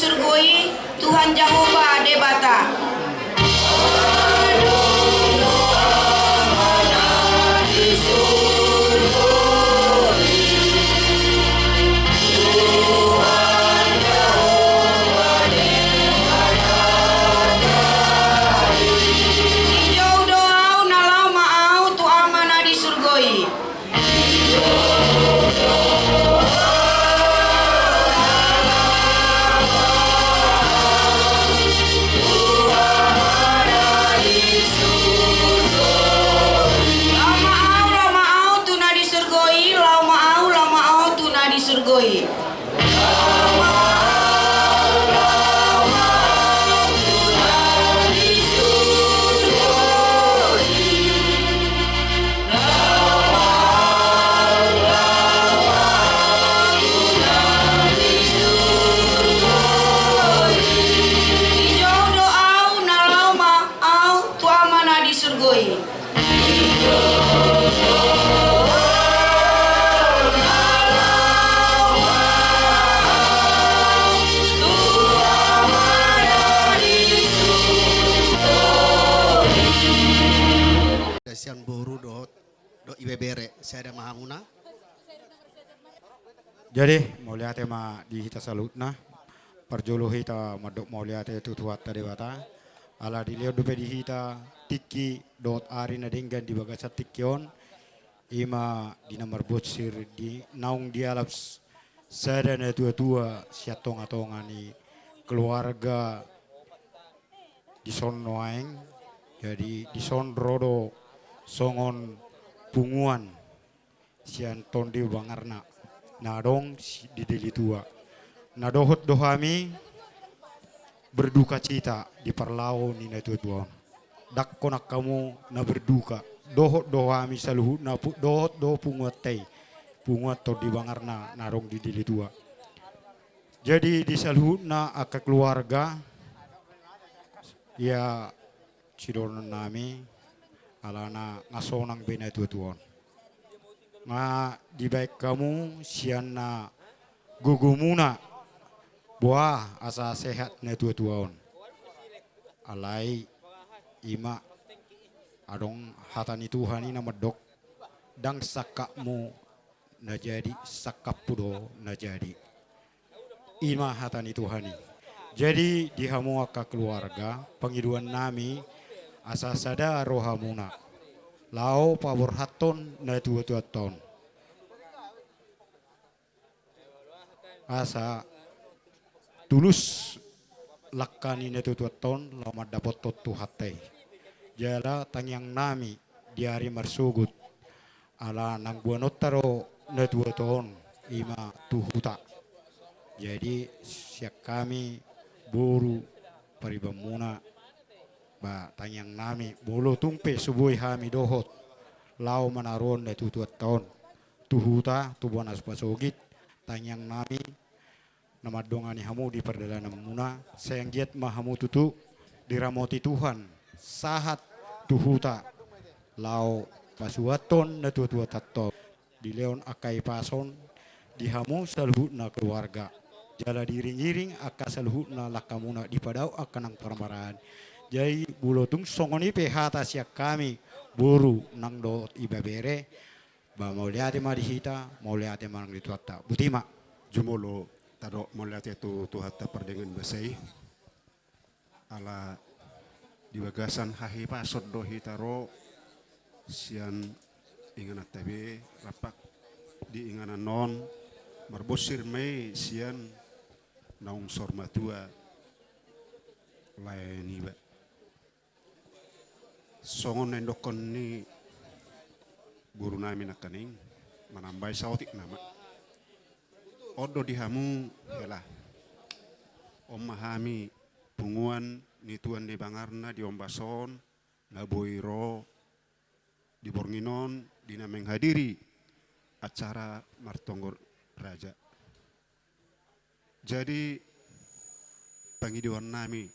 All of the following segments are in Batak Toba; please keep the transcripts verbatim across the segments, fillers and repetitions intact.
surgo i, Tuhan Jahowa Debata. Dijou do ahu, na laho ma ahu tu Ama na di surgo i. Laho ma ahu, laho ma ahu tu na di surgo i, laho ma ahu, laho ma ahu tu na di surgo i. Dijou do ahu, na laho ma ahu tu Ama na di surgo i. Sian boru dohot, dohot ibebere, sada ma hamuna. Jadi, mauliate ma di hita saluhutna. Parjolo hita mandok mauliate tu Tuhanta Debata. Ala dilehon dope di hita tingki dohot ari na denggan di bagasan tingki on, i ma di na marbonsir di naung dialap s-, sada natuatua sian tongatonga ni keluarga dison nuaeng. Jadi dison ro do songon punguan sian tondi bangarna na adong si-, di Deli Tua. Na dohot do hami berdukacita di parlao ni natuatua on. Ndang holan hamu na berduka. Dohot do hami saluhutna pu-, dohot do punguanta i, punguan tondi bangarna na adong di Deli Tua. Jadi di saluhutna angka keluarga, ia sidohonon nami, alana nga sonang be natuatua on. Nga dibaen hamu sian na gogomuna, boha asa sehat natuatua on. Alai i ma adong hata ni Tuhan i na mandok, ndang sangkapmu na jadi, sangkapku do na jadi. I ma hata ni Tuhan i. Jadi di hamu angka keluarga, pangidoan nami asa sada rohamuna laho paborhathon natuatuanta on. Asa tulus langka ni natuatuanta on laho mandapothon Tuhanta i. Jala tangiang nami di ari marsogot, ala nang boanonta do natuatua on, i ma tu huta. Jadi sian hami boru paribanmuna, ba tangiang nami, molo tung pe so boi hami dohot laho manaruhon natuatuanta on tu huta, tu bona pasogit, tangiang nami na mandongani hamu di pardalananmuna, sai anggiat ma hamu tutu diramoti Tuhan sahat tu huta laho pasuanhon natuatuanta on. Dilehon angka hipason di hamu saluhutna keluarga, jala diiringiring angka saluhutna langkamuna, dipadaok angka nang parmaraan. Jadi molo tung songon i pe hata sian hami boru nang dohot ibebere, ba mauliate ma di hita, mauliate ma nang di Tuhanta. Boti ma. Jumolo tadok mauliate tu Tuhanta pardenggan basa i. Ala di bagasan hahipason do hita ro sian ingananta be, rap di inganan on, marbonsir ma i sian naung saur matua lae niba. Songon na nindokhon ni boru nami nangkaning, manambai saotik nama. On do di hamu hela. On ma hami punguan ni tuan ni bangarna di ombas on, na boi ro di borngin on di na menghadiri acara martonggo raja. Jadi pangidoan nami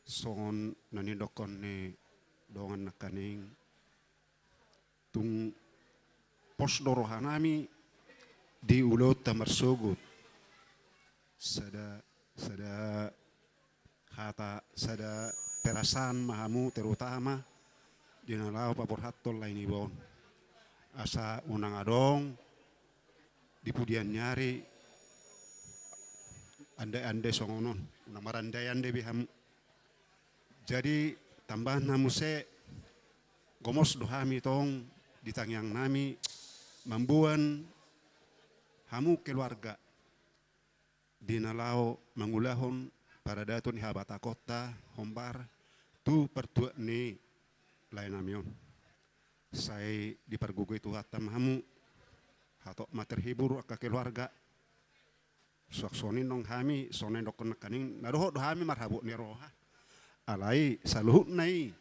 songon na nindokhon ni dongan nangkaning, tung pos do roha nami di ulaonta marsogot, sada Sada hata, sada perasaan ma hamu, terutama di na laho paborhathon lae niba on. Asa unang adong di pudian ni ari andai-andai songon on, unang marandai-andai be hamu. Jadi, tambahan hamu muse, gomos do hami tong di tangiang nami mamboan hamu keluarga di na laho mangulahon paradaton ni habatahonta hombar tu partuat ni lae nami on. Sai dipargogoi Tuhanta ma hamu, hatop ma terhibur angka keluarga. Suang songon i nang hami, songon na nidokkon nangkaning, na dohot do hami marhabot ni roha. Alai saluhutna i,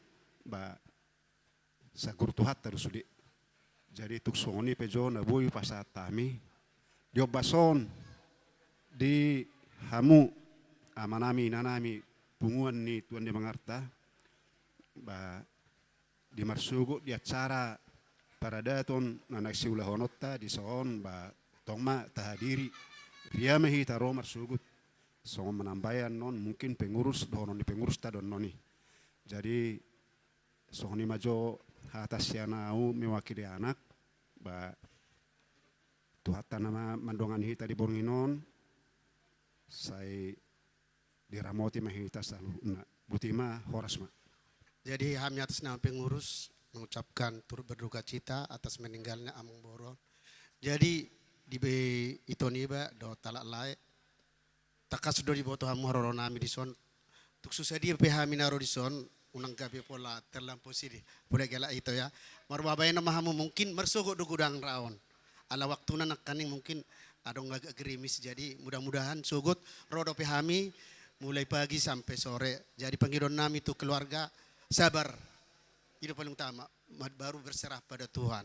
ba, sagur Tuhanta do sude. Jadi tung songon i pe jo na boi pasahat hami, di ombas on, di hamu, amanami, inanami, punguan ni Tuan Demangarta, ba, di marsogot di acara paradaton na naeng siulahononta dison, ba, tong ma tahadiri. Ria ma hita ro marsogot. Songon manambai annon, mungkin pengurus, dohonon ni pengurusta do annon i. Jadi, songon i ma jo hata sian au mewakili anak, ba, Tuhanta na ma-, mandongani hita di borngin on, sai diramoti ma hita saluhutna. Boti ma, horas ma. Jadi hami atas nama pengurus mengucapkan turut berduka cita atas meninggalnya Amang Boru on. Jadi di be-, ito niba dohot halak lae, tangkas do diboto hamu haroro nami dison. Tung so sadia pe hami na ro dison, unang gabe pola terlampau sedih, pola galak ito ya. Marbabaen ma hamu, mungkin marsogot do godang ra on. Ala waktuna nangkaning mungkin adong agak gerimis, jadi mudah-mudahan sogot ro dope hami mulai pagi sampe sore. Jadi pangidoan nami tu keluarga, sabar. I do paling utama, ma-, baru berserah pada Tuhan.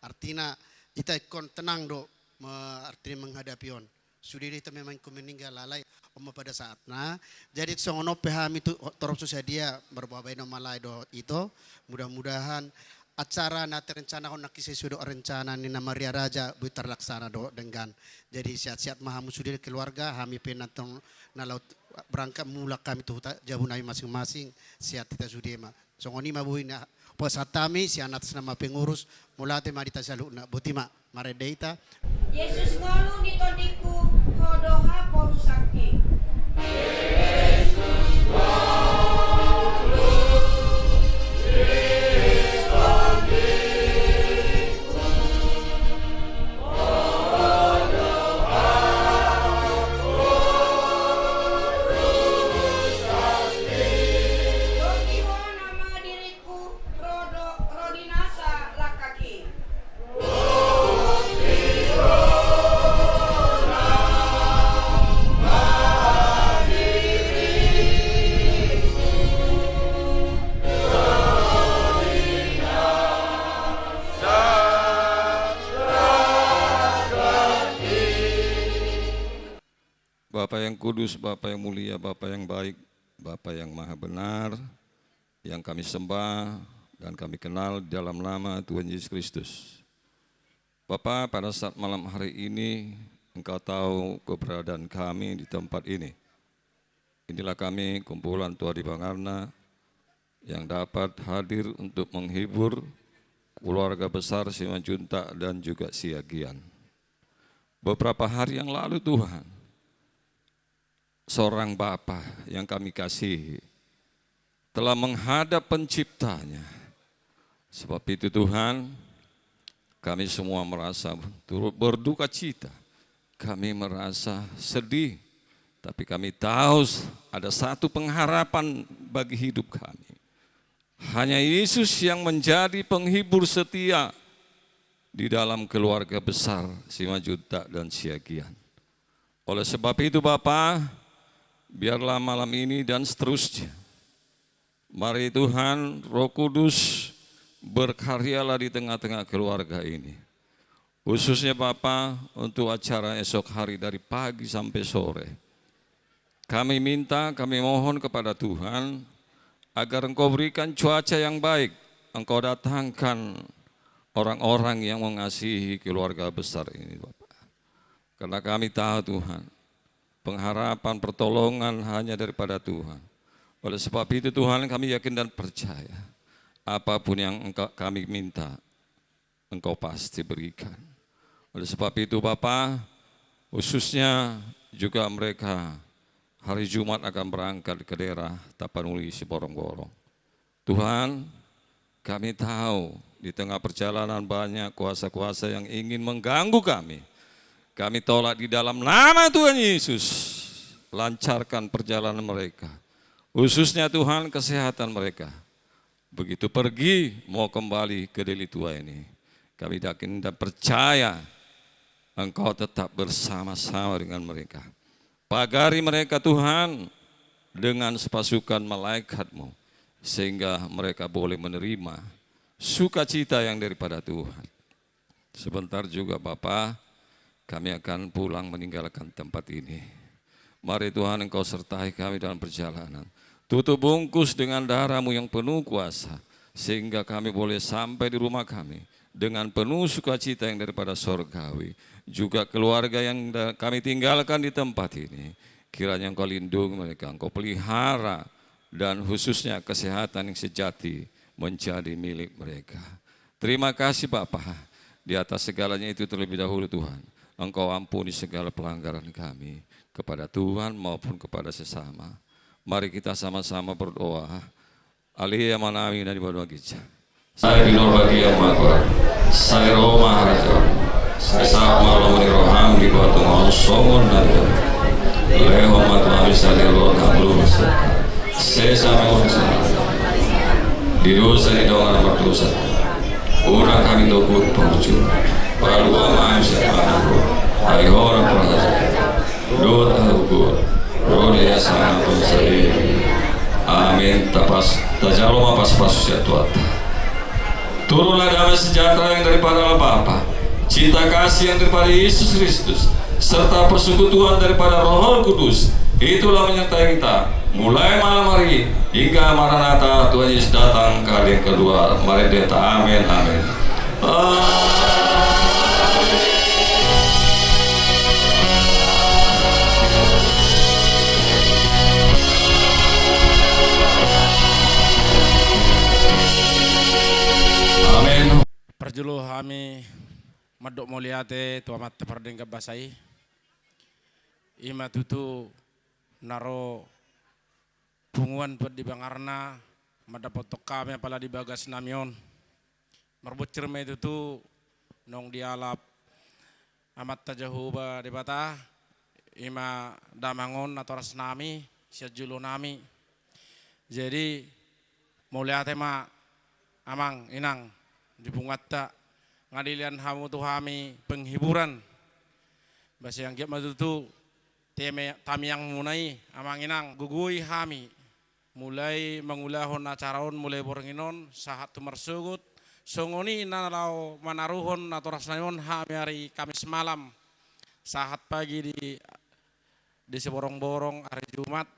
Artina, hita ingkon tenang do, me-, artina menghadapi on. Sude do hita memang ingkon meninggal, alai on ma pada saatna. Jadi songon on pe hami tu, torop so sadia, marbabaen ma lae dohot ito. Mudah-mudahan acara na terencanahon nangkin sesuai dohot rencana ni na maria raja boi terlaksana dohot denggan. Jadi sehat-sehat ma hamu sude keluarga, hami pe na tong na laho berangkat mulak hami tu huta jabu nami masing-masing, sehat hita sude ma. Songon i ma boi na pasahat hami sian atas nama pengurus, mauliate ma di hita saluhutna, boti ma, marende hita. Jesus ngolu di tondingku, ho do haporusangki. Tondingkon ma diriku, ro do, ro di nasa langkaki. Bapa yang kudus, Bapa yang mulia, Bapa yang baik, Bapa yang maha benar, yang kami sembah dan kami kenal di dalam nama Tuhan Yesus Kristus. Bapa, pada saat malam hari ini, Engkau tahu keberadaan kami di tempat ini. Inilah kami, kumpulan Tuan Demangarta, yang dapat hadir untuk menghibur keluarga besar Simanjuntak dan juga Siagian. Beberapa hari yang lalu, Tuhan, seorang bapa yang kami kasihi telah menghadap penciptanya. Sebab itu, Tuhan, kami semua merasa turut berduka cita. Kami merasa sedih, tapi kami tahu ada satu pengharapan bagi hidup kami. Hanya Yesus yang menjadi penghibur setia di dalam keluarga besar Simanjuntak dan Siagian. Oleh sebab itu, Bapa, biarlah malam ini dan seterusnya, mari Tuhan, Roh Kudus, berkaryalah di tengah-tengah keluarga ini. Khususnya, Bapa, untuk acara esok hari dari pagi sampai sore. Kami minta, kami mohon kepada Tuhan, agar Engkau berikan cuaca yang baik, Engkau datangkan orang-orang yang mengasihi keluarga besar ini, Bapa. Karena kami tahu, Tuhan, pengharapan, pertolongan hanya daripada Tuhan. Oleh sebab itu, Tuhan, kami yakin dan percaya, apapun yang engkau, kami minta, Engkau pasti berikan. Oleh sebab itu, Bapa, khususnya juga mereka hari Jumat akan berangkat ke daerah Tapanuli, Siborongborong. Tuhan, kami tahu di tengah perjalanan banyak kuasa-kuasa yang ingin mengganggu kami. Kami tolak di dalam nama Tuhan Yesus. Lancarkan perjalanan mereka. Khususnya, Tuhan, kesehatan mereka. Begitu pergi, mau kembali ke Deli Tua ini, kami yakin dan percaya Engkau tetap bersama-sama dengan mereka. Pagari mereka, Tuhan, dengan sepasukan malaikat-Mu, sehingga mereka boleh menerima sukacita yang daripada Tuhan. Sebentar juga, Bapa, kami akan pulang meninggalkan tempat ini. Mari, Tuhan, Engkau sertai kami dalam perjalanan. Tutup bungkus dengan darah-Mu yang penuh kuasa, sehingga kami boleh sampai di rumah kami dengan penuh sukacita yang daripada sorgawi. Juga keluarga yang da-, kami tinggalkan di tempat ini, kiranya Engkau lindungi mereka, Engkau pelihara, dan khususnya kesehatan yang sejati menjadi milik mereka. Terima kasih, Bapa. Di atas segalanya itu, terlebih dahulu, Tuhan, Engkau ampuni segala pelanggaran kami kepada Tuhan maupun kepada sesama. Mari kita sama-sama berdoa. Ale Amanami na di banua ginjang. Sai pinarbadia ma goarMu. Sai ro ma harajaonMu. Sai saut ma lomo ni rohaM di banua tonga on songon na di banua. Lehon ma tu hami sadari on hangoluan siapari. Sesa ma hami dosa. Di dosa ni dongan na mardosa. Unang hami togihon tu pangunjunan. Palua ma hami sian pangago. Ai Ho do harajaon, dohot hagogoon, dohot hasuhuton saluhutna. Amin. Tapas, tajalo ma pasupasu sian Tuhanta. Turunlah damai sejahtera yang daripada Allah Bapa, cinta kasih yang daripada Yesus Kristus, serta persekutuan daripada Roh Kudus, itulah menyertai kita mulai malam hari hingga Maranatha, Tuhan Yesus datang kali yang kedua. Mari kita, amin, amin. Amin. Amin. Parjolo hami mandok mauliate tu Amanta Pardenggan Basa i. I ma tutu na ro punguan Tuan di bangarna mandapothon hami apala di bagasnami on. Marbonsir ma i tutu naung dialap Amanta Jahowa Debata, i ma damang on natorasnami sian jolonami. Jadi, mauliate ma amang, inang, di punguanta, nga dilean hamu tu hami penghiburan. Ba sai anggiat ma tutu tame-, tamiangmuna i, amang inang, gogoi hami mulai mangulahon acara on, mulai borngin on sahat tu marsogot. Songon i na laho manaruhon natorasnami on hami ari Kamis malam sahat pagi di, di Siborongborong ari Jumat.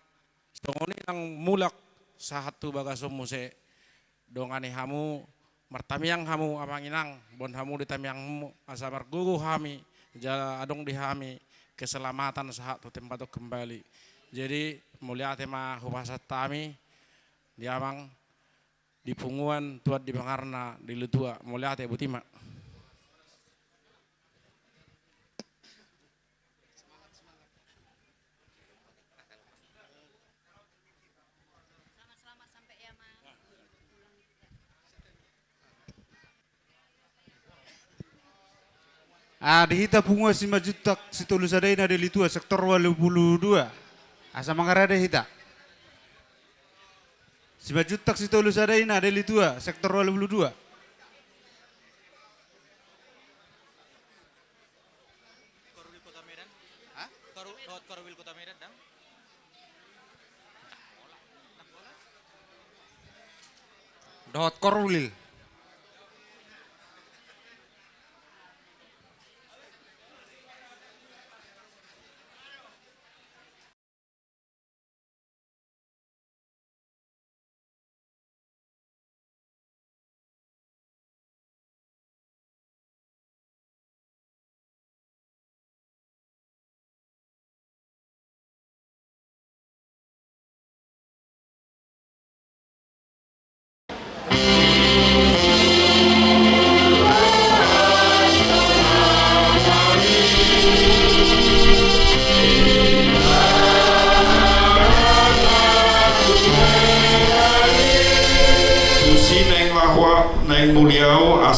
Songon i nang mulak sahat tu bagas on muse. Dongani hamu, martamiang hamu amang inang, boan hamu di tamiangmu, asa margogo hami, jala adong di hami keselamatan sahat tu tempat on kembali. Jadi, mauliate ma hupasahat hami di amang, di punguan Tuan di bangarna, di Deli Tua. Mauliate, botima. Ah, di hita punguan Simanjuntak Sitolu Sada i na Deli Tua, sektor ualu pulu dua. Asa mangarade hita. Simanjuntak Sitolu Sada i na Deli Tua, sektor ualu pulu dua. Korwil Kota Medan? Hah? Koru-, dohot Korwil Kota Medan, dang? Dohot Korwil.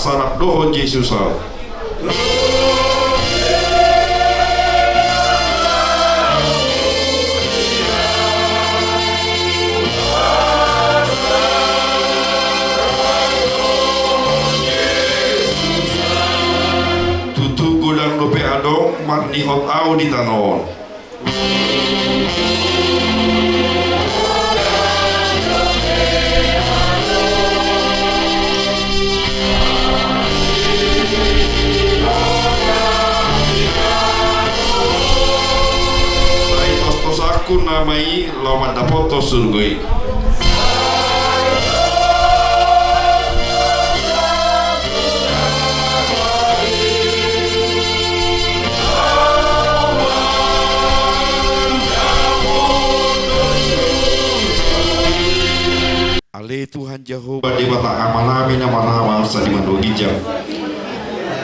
Salap dohot Jesus au. Tutu godang dope adong marnihot au di tano on. Sai tostosanku nama i laho mandapothon surgo i. Ale Tuhan Jahowa, Debata Amanami na marhahang basa di banua ginjang,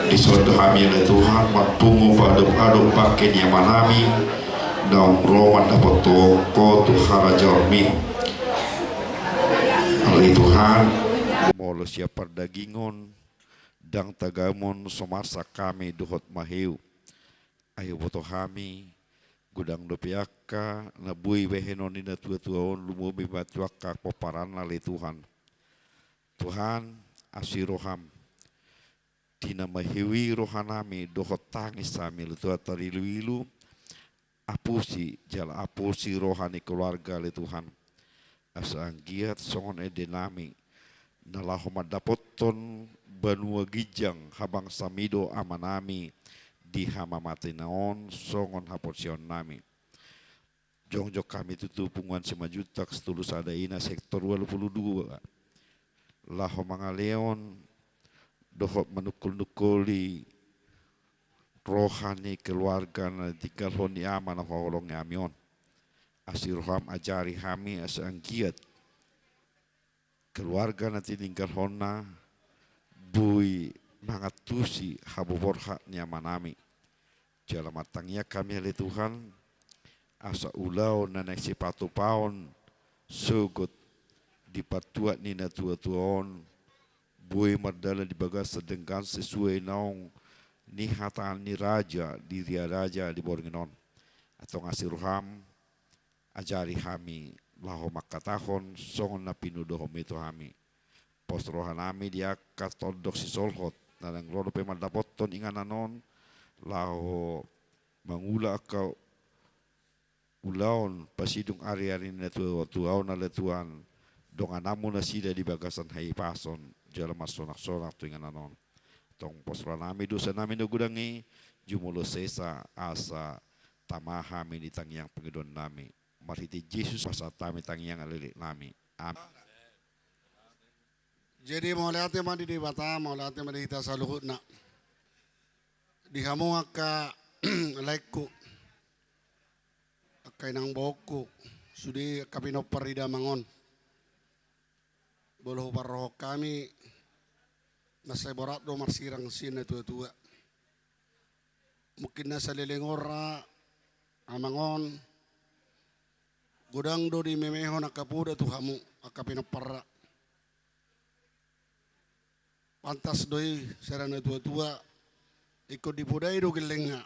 dison do hami ale Tuhan marpungu paadop-adop bangke ni Amanami naung ro mandapothon Ho tu harajaonMi. Ale Tuhan, molo sian pardagingon, ndang tagamon so marsak hami dohot maheu. Ai huboto hami, godang dope angka na boi bahenon ni natua-tua on lumobi ma tu angka pomparanna ale Tuhan. Tuhan, asi rohaM, di na maheu i rohanami dohot tangis hami ale Tuhan tarilu-ilu, apusi jala apusi roha ni keluarga ale Tuhan. Asa anggiat songon endenami na laho mandapothon banua ginjang habangsami do Amanami di hamamatena on songon haporseaonnami. Jongjong hami tutu punguan Simanjuntak Situlusada i na sektor ualu pulu dua laho mangalehon dohot manungkol-nungkoli roha ni keluarga na tininggalhon ni ama na huhaholongi hami on. Asi rohaM ajari hami asa anggiat keluarga na tininggalhonna boi mangantusi hamuborhat ni amanami. Jala martangiang hami ale Tuhan, asa ulaon na naeng sipatupaon sogot di partuat ni natua-tua on, boi mardalan di bagasan denggan sesuai naung nihataan ni raja di ria raja di borngin on. Antong asi rohaM, ajari hami laho mangkatahon songon na pinudohonMi tu hami. Pos rohanami di angka tondok sisolhot na naeng ro dope mandapothon inganan on laho mangula angka ulaon pasidung ari-ari ni natua-tua on ale Tuhan, dongananMu nasida di bagasan hahipason jala marsonak-sonak tu inganan on. Antong pos rohanami dosanami na godang i, jumolo sesa asa tama hami di tangiang pangidoannami. Marhite Jesus pasahat hami tangiang leleknami. Amin. Jadi mauliate ma di Debata, mauliate ma di hita saluhutna. Di hamu angka laengku, angka inang boongku, sude angka pinompar di damang on. Molo huparrohahon hami, mansai borat do marsirang sian natua-tua. Mungkin na saleleng on ra amang on, godang do dimemehon angka poda tu hamu angka pinomparna. Pantas do i sada natua-tua ingkon dipodai do gellengna.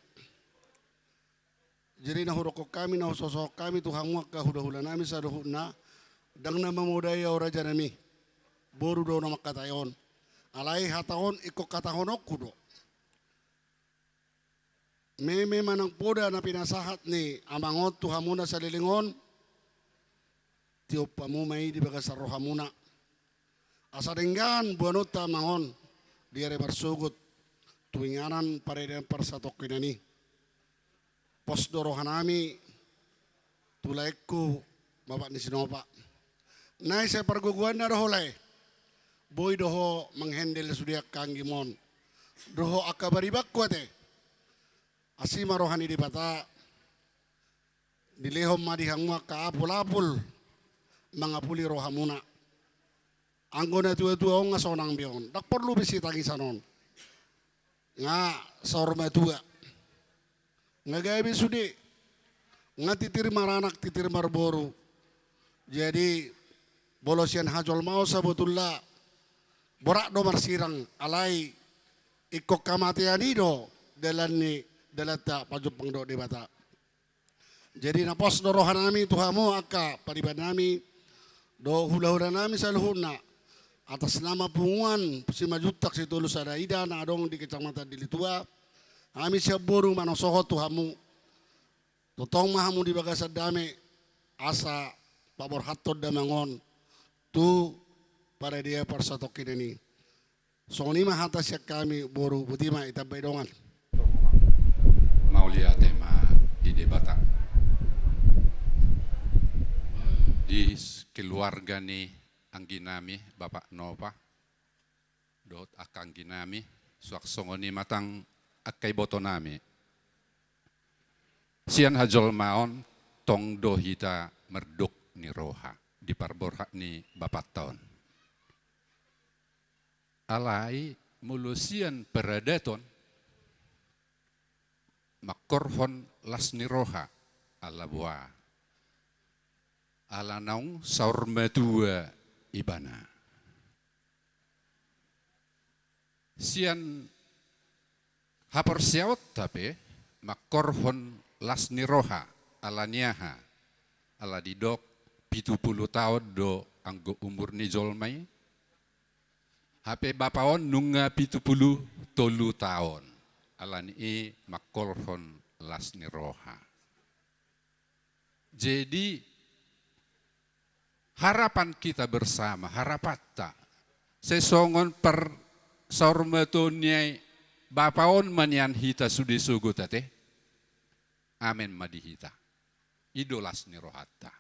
Jadi na hudokhon hami, na husosohon hami tu hamu angka hulahulanami saluhutna, ndang na mamodai au rajanami, boru do na mangkatai on. Alai hata on ingkon hatahononku do. Meme manang poda na pinasahat ni amang on tu hamu na saleleng on, tiop hamu ma i di bagasan rohamuna. Asa denggan boanonta amang on di ari marsogot tu inganan paradaton parsatongkinan i. Pos do rohanami tu laengku, bapak ni si Nopa. Nai sai pargogoanna do ho lae. Boi do ho manghendel sude angka anggim on dohot angka baribangku ate. Asi ma roha ni Debata, dilehon ma di hamu angka apul-apul mangapuli rohamuna. Anggo natua-tua on nga sonang be on, ndang porlu be sitangisan on. Nga saur matua. Nga gabe sude. Nga titir maranak, titir marboru. Jadi molo sian hajolmaon sabotulna, Borat do marsirang, alai ingkon hamatean i do dalan ni dalanta pajumpang dohot Debata. Jadi na pos do rohanami tu hamu angka paribanami dohot hulahulanami saluhutna, atas nama punguan Simanjuntak Sitolu Sada Ida na adong di Kecamatan Deli Tua, hami sian boru manosohon tu hamu. Tongtong ma hamu di bagasan dame, asa paborhathon damang on tu parade parsatongkinan i. Songon i ma hata sian hami boru, boti ma, i tambai dongan. Mauliate ma di Debata. Di s-, keluarga ni angginami, Bapak Nova, dohot angka angginami, suang songon i ma tang angka ibotonami. Sian hajolmaon tong do hita mardok ni roha di parborhat ni bapanta on. Alai molo sian paradaton, mangkorhon las ni roha, ala boha? Ala naung saur matua ibana. Sian haporseaonta pe mangkorhon las ni roha, ala ni aha? Ala didok pitu pulu taon do anggo umur ni jolma i. Hape bapa on nunga pitu pulu tolu taon. Ala ni i mangkorhon las ni roha. Jadi, harapan kita bersama, harapanta, sai songon parsaurmatuaon ni bapa on ma nian hita sude sogot ate. Amen ma di hita. I do las ni rohanta.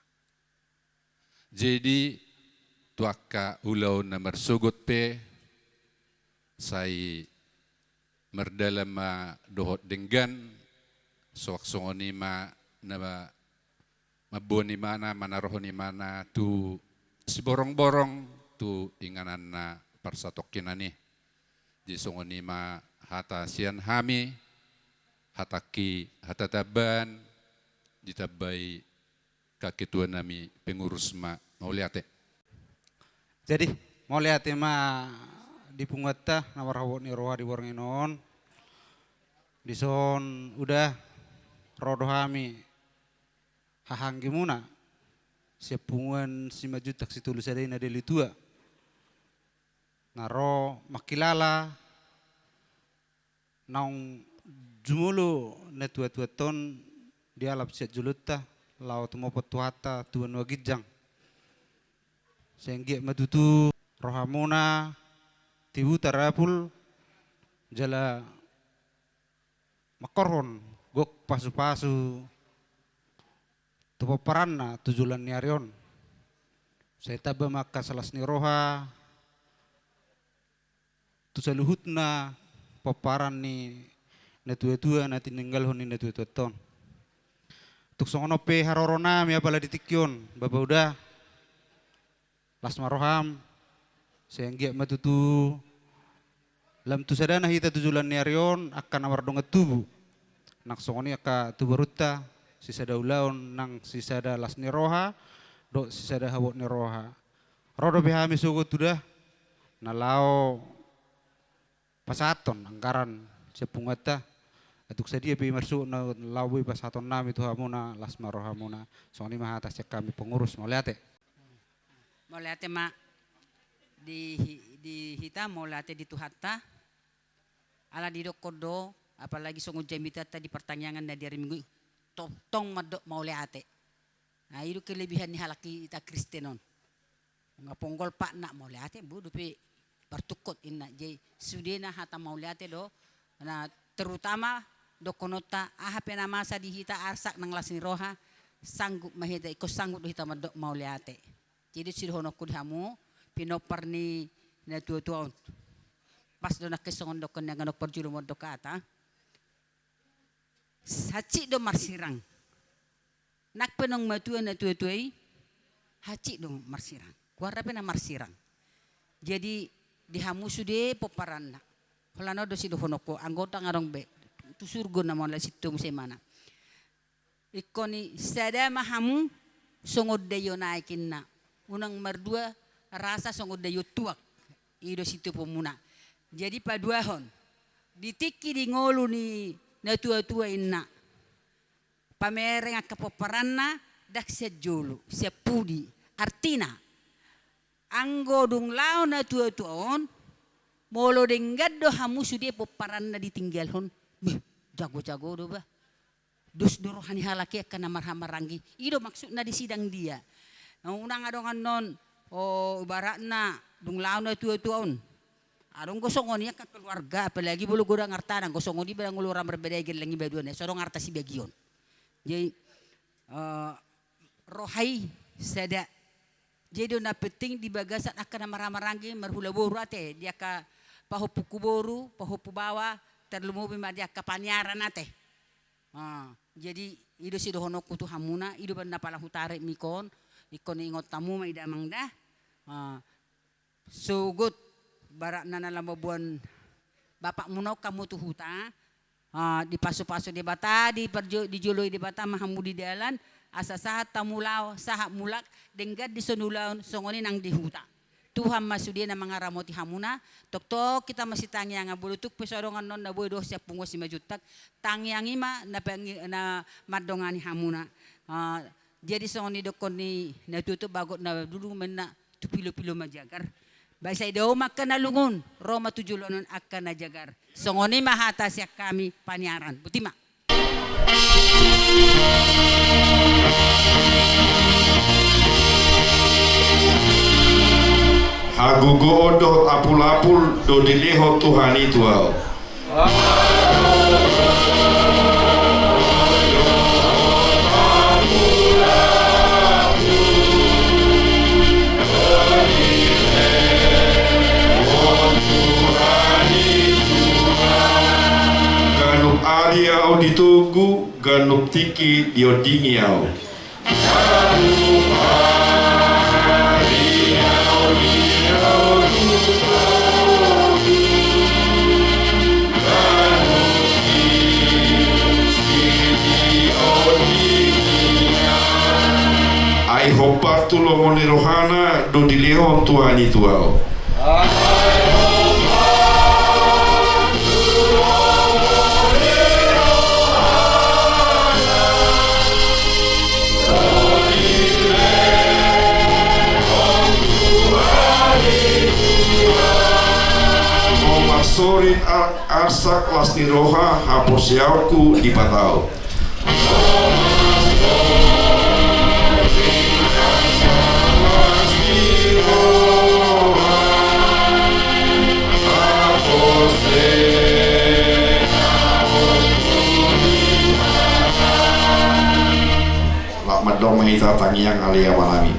Jadi, tu angka ulaon na marsogot pe, sai mardalan ma dohot denggan, suang songon i ma na mamboan imana, manarohon imana tu siborongborong, tu ingananna parsatongkinan i. Jadi songon i ma hata sian hami, hatangki hata tambahan, ditambai angka ketuanami pengurus ma, mauliate. Jadi, mauliate ma di punguanta na marhabot ni roha di borngin on. Dison Uda, ro do hami hahaanggimuna sian punguan Simanjuntak Sitolu Sada Ida na Deli Tua, na ro mangkilala naung jumolo natuatuanta on dialap sian jolonta laho tumopot tu hata tu banua ginjang. Sai anggiat ma tutu rohamuna tibu tarapul jala mangkorhon gok pasupasu tu pomparanna tu joloan ni ari on. Sai tamba ma angka las ni roha tu saluhutna pomparan ni natuatua na tininggalhon ni natuatuanta on. Tung songon on pe haroronami apala di tingki on, Bapa Uda, las ma roham, sai anggiat ma tutu lam tu sadana hita tu joloan ni ari on angka na mardongan tubu. Nang songon i angka tu borunta, sisada ulaon nang sisada las ni roha dohot sisada habot ni roha. Ro dope hami sogot Uda na laho pasahathon anggaran sian punguanta. Atik sadia pe i marsogot na laho boi pasahatonnami tu hamuna, las ma rohamuna. Songon i ma hata sian hami pengurus, mauliate. Mauliate ma di hi-, di hita, mauliate di Tuhanta. Ala didokkon do, apalagi songon jamitanta di partangiangan na di ari Minggu i, tongtong mandok mauliate. Nah, i do kelebihan ni halak hita Kristen on. Nga ponggol patna mauliate, bo dope partungkot inna. Jadi sudena hata mauliate do, na terutama dohononta aha pe na masa di hita arsak nang las ni roha, sanggup ma hita, ingkon sanggup do hita mandok mauliate. Jadi sidohononku di hamu pinompar ni natuatua on. Pas do nangkin songon dokkon ni angka na parjolo mandok hata. Hansit do marsirang. Nang pe naung matua natuatua i, hansit do marsirang. Goarna pe na marsirang. Jadi di hamu sude pomparanna. Holan on do sidohononku, anggo ndang adong be, tu surgo na mauliate, sintua muse imana. Ingkon i sada ma hamu songon daion aek inna. Unang mardua rasa songon daion tuak. I do situpumuna. Jadi paduahon, di tingki di ngolu ni natuatua inna, pamereng angka pomparanna ndang sian jolo, sian pudi. Artina, anggo dung laho natuatua on, molo denggan do hamu sude pomparanna ditinggalhon, beh, jagojago do bah. Dos do roha ni halak i angka na marhahamaranggi. I do maksudna di sidang dia. Na unang adong annon, o, ibaratna dung laho natuatua on. Adong do songon i angka keluarga, apalagi molo godang artana, anggo songon i barang olo ra marbadai gellengi baduana, so adong arta sibagion. Jadi, eh, roha i sada. Jadi do na penting di bagasan angka na marhahamaranggi marhula boru ate, di angka pahompu boru, pahompu baoa, tarlumobi ma di angka paniaran ate. Ah, jadi i do sidohononku tu hamuna, i do umbahen na pala hutarik ma ingkon, ingkon ingot hamu ma i damang da. Ah, sogot ibaratna na lam mamboan bapakmuna on hamu tu huta, ah, dipasupasu Debata, diparjo-, dijoloi Debata ma hamu di dalan, asa sahat hamu laho, sahat mulak, denggan di son ulaon, songon i nang di huta. Tuhan ma sude na mangaramoti hamuna, tongtong hita masitangiangan, molo tung pe so adong annon na boi dohot sian punguan Simanjuntak, tangiang i ma na pangi-, na mandongani hamuna. Ah, jadi songon i dohonon ni natuatua, bagot na dulu ma inna, tu pilopilo ma jagar. Ba sai dao ma angka na lungun, ro ma tu joloan on angka na jagar. Songon i ma hata sian hami paniaran. Boti ma. Hagogoon dohot apulapul do dilehon Tuhan i tu ahu. Ganup ari ahu ditogu, ganup tingki diondingi ahu. Ai hombar tu lomo ni rohana do dilehon Tuhan i tu ahu. Marsorin ar-, arsak las ni roha haporseaonku di Debata. Laho mandok ma hita tangiang. Ale Amanami.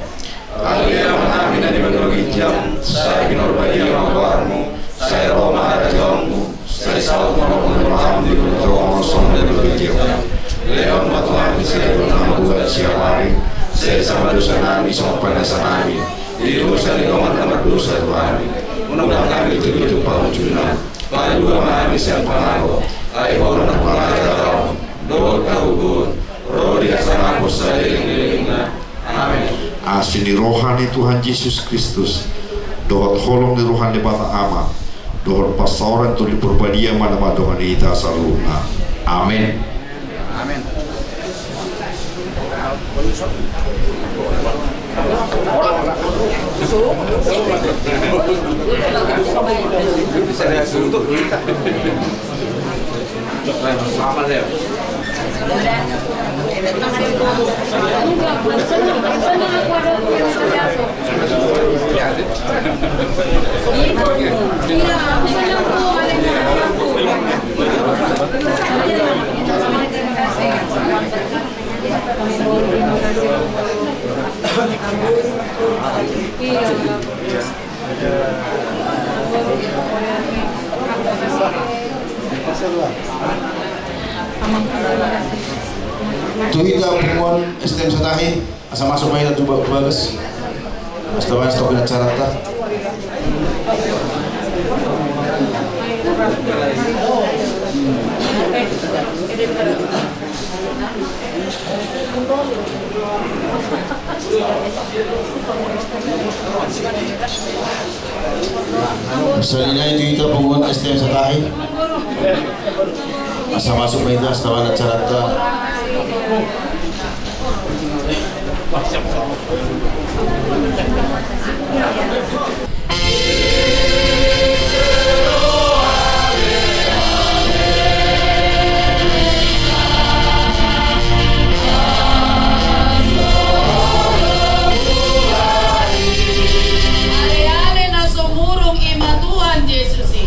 Ale Amanami na di banua ginjang, sai pinarbadia ma goarmu, sai ro ma harajaonmu, sai saut ma lomo ni roham di banua tonga on songon na di banua ginjang. Lehon ma tu hami sadari on hangoluan siapari, sesa ma dosanami songon panasanami di dosa ni dongan na mardosa tu hami. Unang hami togihon tu pangunjunan, palua ma hami sian pangago, ai Ho do na mangago, dohot hagogoon, ro di hasangapon saleleng-lelengna. Amen. Asi ni roha ni Tuhan Jesus Kristus, dohot holong ni roha ni Debata Ama, dohot parsaoran ni Tondi Parbadia ma na mandongani hita saluhutna. Amen. Amen. Tu hita punguan S T M Satahi, asa masuk ma hita tu ba-, bagas. Asa tabaen stok ni acaranta. Songon i nai tu hita punguan S T M Satahi. Asa masuk ma hita, asa tabahen acaranta. Ale-ale na so murung i ma Tuhan Jesus i.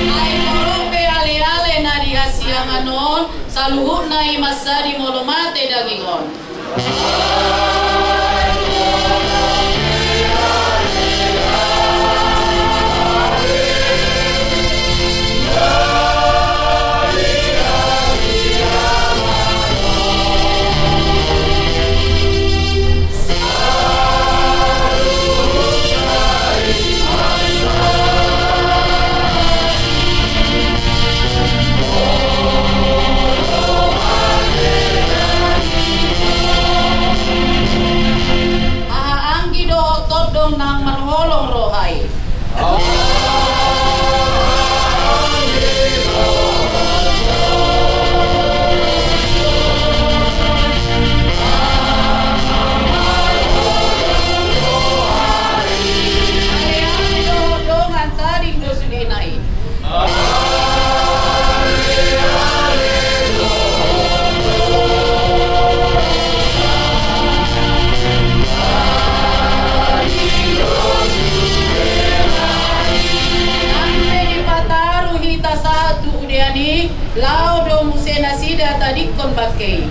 Ai molo pe ale-ale na di hasiangan on, saluhutna i mansadi molo mate daging on. Hahaanggi dohot tondong nang marholong roha i. Ale-ale dohot dongan tading do sudena i. Nang pe dipataru hita sahat tu udean i, laho do muse nasida tadingkon bangke i.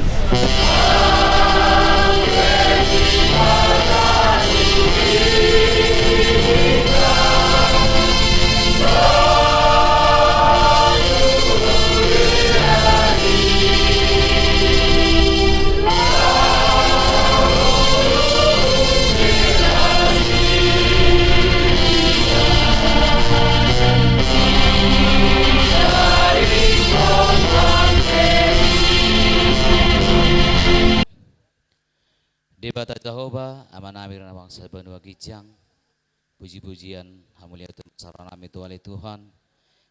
Debata Jahowa, Amanami na mangkasabar banua ginjang, puji-pujian, hamuliaon tu Tuhan, ale Tuhan,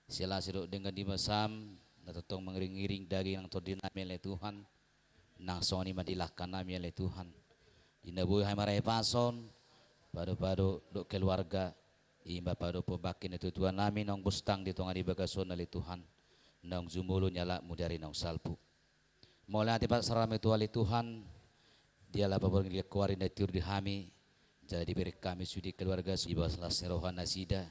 siala sidok denggan di bagasam, na tongtong mangiring-iring daging nang tondinami ale Tuhan, nang songon i ma di langkanami ale Tuhan. Di na boi hami marhahipason, pado-pado dohot keluarga, i ma padophon bangke ni natuatuanami naung bustang di tonga ni bagas on ale Tuhan, naung jumolo ni alatmu di ari naung salpu. Mauliate ma hami tu ale Tuhan, diala paborngin ni ari na tiur di hami, jala dibereng hami sude keluarga, ibas las ni roha nasida,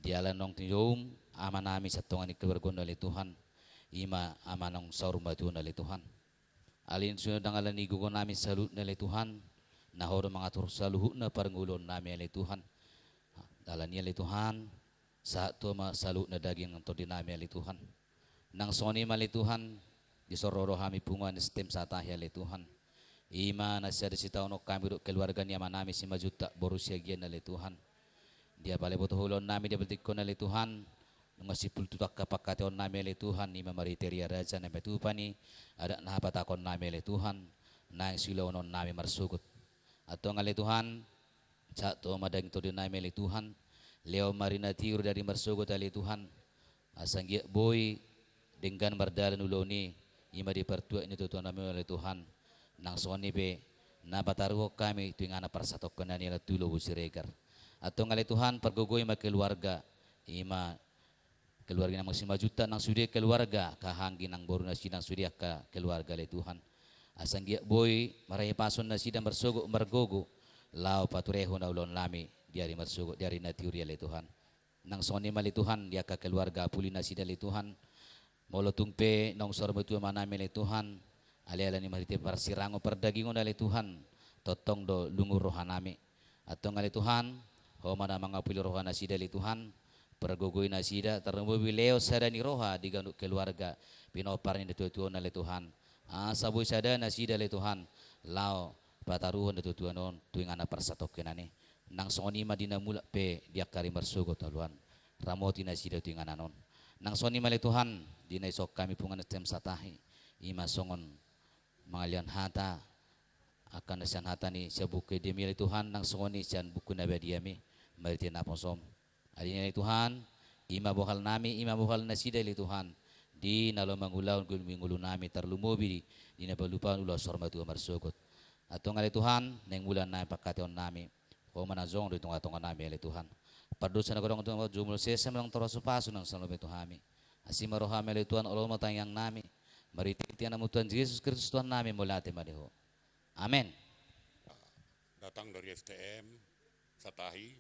diala naung tinjou amanami sian tonga ni keluarga on ale Tuhan, i ma ama naung saur matua on ale Tuhan. Alani i sude ndang ala ni gogonami saluhutna ale Tuhan, na Ho do mangatur saluhutna parngoluonnami ale Tuhan. Alani i ale Tuhan, sahat tu Ho ma saluhutna daging nang tondinami ale Tuhan. Nang songon i ma ale Tuhan, dison ro do hami punguan S T M Satahi ale Tuhan. I ma na sada sitaonon hami dohot keluarga ni amanami Simanjuntak boru Siagian ale Tuhan. Dia pala diboto ulaonnami, dia pala tingkos ale Tuhan, nunga simpul tutu angka pangkataiononnami ale Tuhan, i ma marhite Ria Raja na pinatupa ni adat na hapatahononnami ale Tuhan, naeng siulaononnami marsogot. Antong ale Tuhan, sahat tu Ho ma daging tondinami ale Tuhan, lehon ma ari na tiur di ari marsogot ale Tuhan, asa anggiat boi denggan mardalan ulaon i, i ma di partuat ni natuatuanami on ale Tuhan. Nang songon i pe na pataruhon hami tu inganan parsatongkinan i ala tu Lobu Siregar. Antong ale Tuhan, pargogoi ma keluarga, i ma keluarga ni amang Simanjuntak nang sude keluarga, hahaanggi nang boru nasida nang sude angka keluarga ale Tuhan. Asa anggiat boi marhahipason nasida marsogot margogo, laho paturehon ulaonnami di ari marsogot, di ari na tiur i ale Tuhan. Nang songon i ma ale Tuhan, di angka keluarga puli nasida ale Tuhan. Molo tung pe naung saur matua amanami ale Tuhan, ale ala ni marhite parsirangon pardagingon ale Tuhan, tongtong do lungun rohanami. Antong ale Tuhan, Ho ma na mangapuli roha nasida ale Tuhan, pargogoi nasida, tarlumobi lehon sada ni roha di ganup keluarga pinompar ni natuatua on ale Tuhan. Asa boi sada nasida ale Tuhan, laho pataruhon natuatuaon on tu inganan parsatongkinan i. Nang songon i ma di na mulak pe di angka ari marsogot, Tuhan, ramoti nasida tu inganan on. Nang songon i ma ale Tuhan, di na dison hami punguan S T M Satahi, i ma songon mangalian hata, angka na sian hata ni sian buku ende mi ale Tuhan, nang songon i sian buku na badia mi, marhite naposom. Adi ni ale Tuhan, i ma bohal nami, i ma bohal nasida ale Tuhan, di na laho mangulahon gumimengulang nami, tarlumobi di, di na palupaon ulaon saur matua marsogot. Antong ale Tuhan, naeng mula nami pangkataion nami, Ho ma na jongjong di tongatonga nami ale Tuhan. Pardosa na godang tu jumolo sesa ma nang torasupasu nang salome tu hami. Asi ma roham ale Tuhan, olo ma tangiang nami. Marhite Anakmu Tuhan Jesus Kristus Tuhan nami, mauliate ma di Ho. Amen. Datang dari S T M Satahi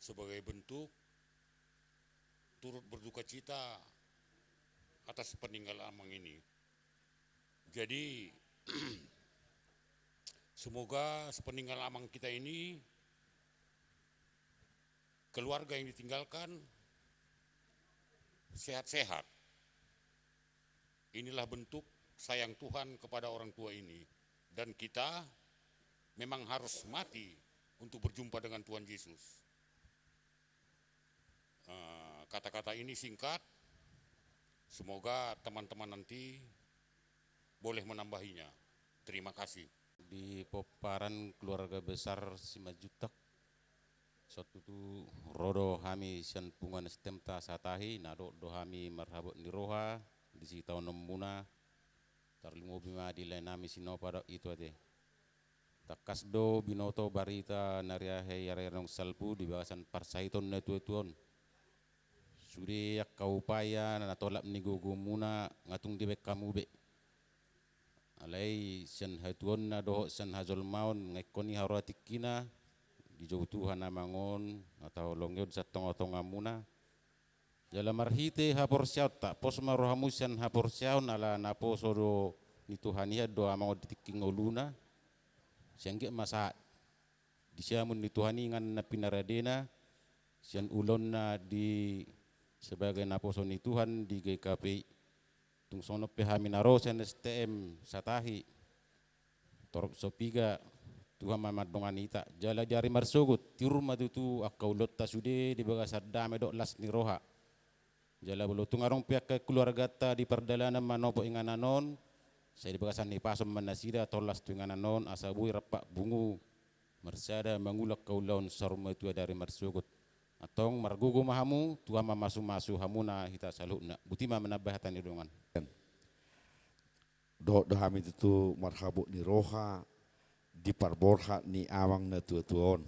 sebagai bentuk turut berduka cita atas peninggal Amang ini. Jadi, semoga sepeninggal Amang kita ini, keluarga yang ditinggalkan sehat-sehat. Inilah bentuk sayang Tuhan kepada orang tua ini. Dan kita memang harus mati untuk berjumpa dengan Tuhan Yesus. Eh, kata-kata ini singkat, semoga teman-teman nanti boleh menambahinya. Terima kasih. Di pomparan keluarga besar Simanjuntak, songon tutu ro do hami sian punguan S T M-ta Satahi, na dohot do hami marhabot ni roha di sitaononmuna, tarlumobi ma di lae nami Sinopa dohot ito ate. Tangkas do binoto barita na ria hei ari-ari naung salpu di bagasan parsahiton natuatua on. Sude angka upaya na tolap ni gogomuna nga tung dibaen hamu be. Alai sian hatuaonna dohot sian hajolmaon nga ingkon i haroa tingkina, dijou Tuhan Amang on, na taholongi on sian tongatongamuna. Jala marhite haporseaonta, pos ma rohamu sian haporseaon, ala naposo do ni Tuhan i do Amang on di tingki ngoluna. Sai anggiat ma sahat di siamun ni Tuhan i inganan na pinaradena sian ulaonna di sebagai naposo ni Tuhan di G K P I. Tung songon on pe hami na ro sian S T M Satahi, torop so piga, Tuhan ma mandongani hita. Jala di ari marsogot, tiur ma tutu angka ulaonta sude di bagasan dame dohot las ni roha. Jala molo tung adong pe angka keluarganta di pardalanan manopot inganan on, sai di bagasan hipason ma nasida tolhas tu inganan on, asa boi rap bungu marsada mangula angka ulaon saur matua di ari marsogot. Antong margogo ma hamu, Tuhan ma mamasumasu hamuna hita saluhutna. Boti ma manambai hata ni dongan. Dohot do hami tutu marhabot ni roha di parborhat ni amang na tuatua on.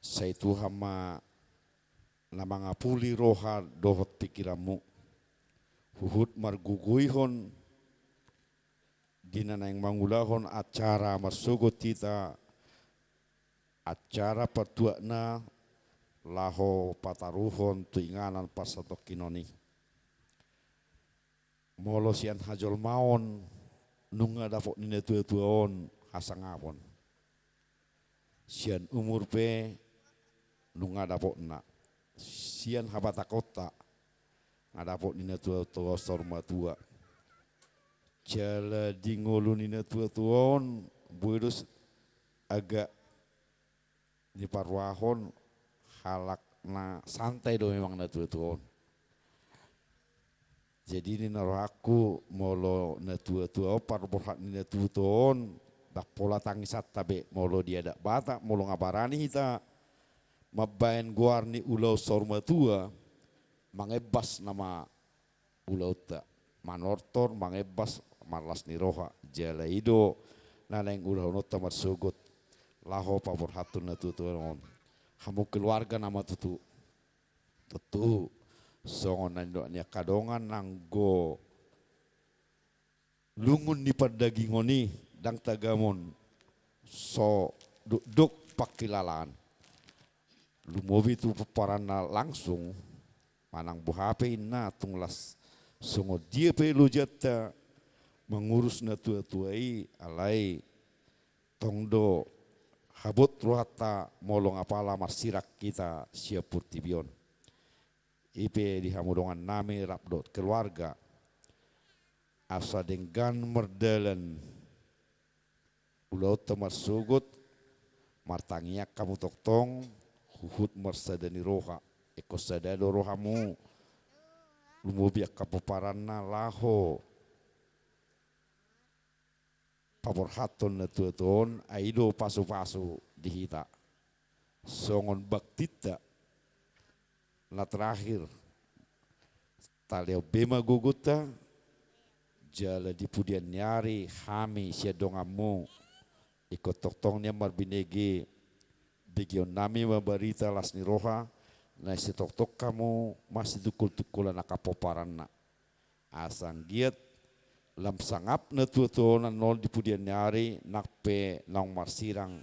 Sai Tuhan ma na mangapuli roha dohot pingkiranmu, huhut margogoihon di na naeng mangulahon acara marsogot hita, acara partuatna laho pataruhon tu inganan parsatongkinon i. Molo sian hajolmaon nunga dapot ni na tuatua on hasangapon. Sian umur pe nunga dapotna. Sian habatahonta nga dapot ni na tuatua on saur matua. Jala di ngolu ni na tuatua on boi do agak diparrohahon halak na santai do memang na tuatua on. Jadi di na rohangku molo na tuatua on, parborhat ni na tuatua on, ndang pola tangisanta be molo di adat Batak, molo nga barani hita mambaen goar ni ulaon saur matua, mangembas nama ulaonta, manortor, mangembas, marlas ni roha, jala i do na naeng ulahononta marsogot laho paborhathon na tuatua on. Hamu keluarga nama tutu. Tutu songon na nidok ni angka dongan, nanggo lungun ni pardagingon i ndang tagamon so dokdok pangkilalaan. Lumobi tu pomparanna langsung, manang boha pe inna, tung las songon dia pe lojanta mangurus na tuatua i, alai tong do habot rohanta molo nga pala marsirang hita sian portibi on. I pe di hamu dongan nami rap dohot keluarga, Asa denggan mardalan ulaonta marsogot, martangiang hamu tongtong, huhut marsada ni roha. Ingkon sada do rohamu, lumobi angka pomparanna laho paborhathon natuatua on, ai i do pasupasu di hita. Songon baktinta na terakhir, talehon be ma gogonta, jala di pudian ni ari hami sian donganmu ingkon tongtong nian marbinege, begeonnami ma barita las ni roha, na sitongtong hamu masitungkultungkulan angka pomparanna. Asa anggiat lam sangap natuatua on annon di pudian ni ari, nang pe naung marsirang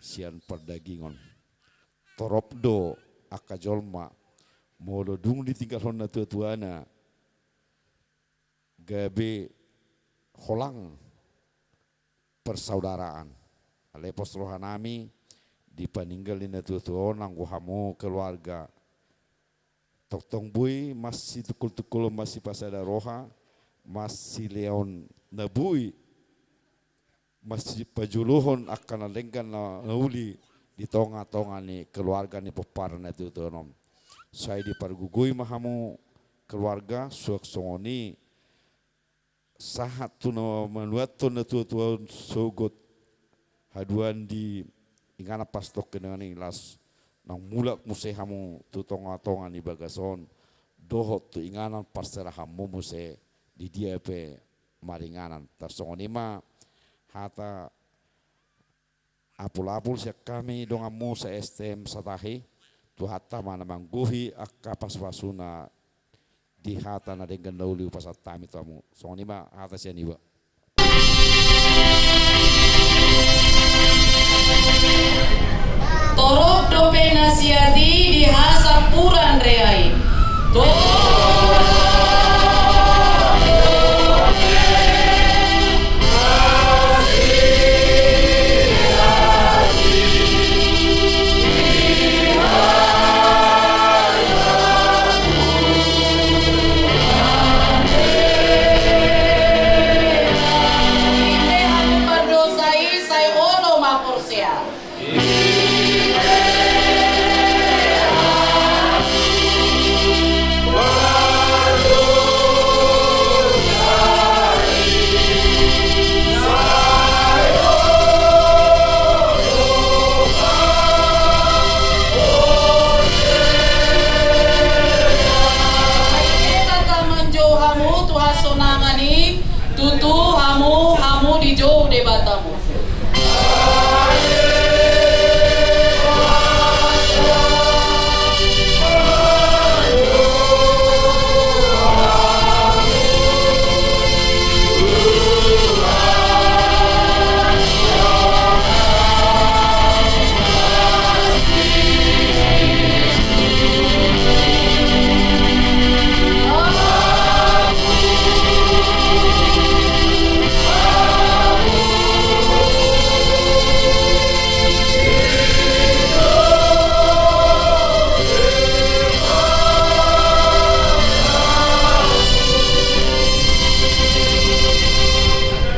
sian pardagingon. Torop do angka jolma, molo dung ditinggalhon natuatuana, gabe holang persaudaraan. Alai pos rohanami di paninggal ni natuatua on, anggo hamu keluarga tongtong boi masitungkultungkulon, masipasada roha, masilehon na boi, masipajoloan angka na denggan na uli di tongatonga ni keluarga ni pomparan natuatua on. Sai dipargogoi ma hamu keluarga, suang songon i sahat tu na manuathon natuatua on sogot haduan di inganan pastor Kinangan i, laos naung mulak muse hamu tu tongatonga ni bagas on, dohot tu inganan parserahanmu muse di dia pe maringanan. Tarsongon i ma hata apulapul sian hami donganmu se-S T M Satahi, Tuhanta ma na manggohi angka pasupasuna di hata na denggan na uli hupasahat hami tu hamu. Songon i ma hata sian iba. Torop dope na siat i di hasampuran rea i. Ite hamu pardosa i sai olo ma porsea. Ai Debata manjou hamu tu hasonangan i, tutu hamu, hamu dijou Debatamu.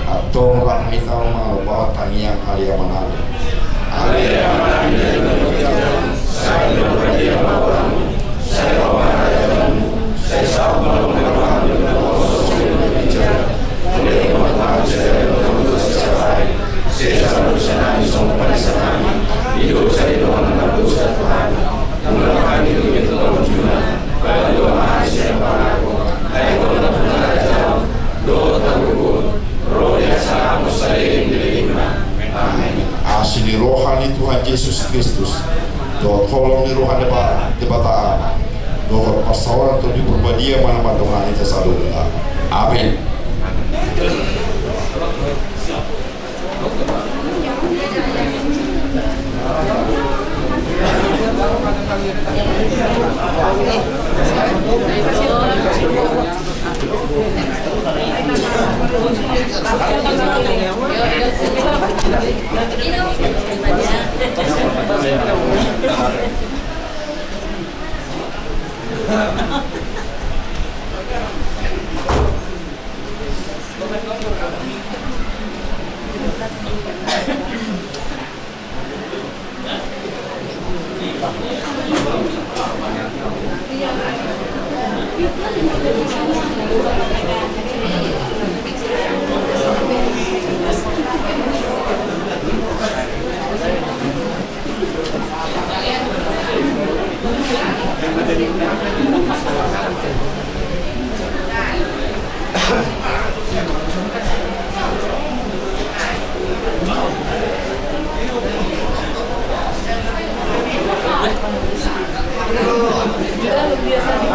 Antong rap hita ma mamboan tangiang haleaon. Asi ni roha ni Tuhan Jesus Kristus, dohot holong ni roha ni Deba-, Debata Ama, dohot parsaoran Tondi Parbadia ma na mandongani hita saluhutna. Amen.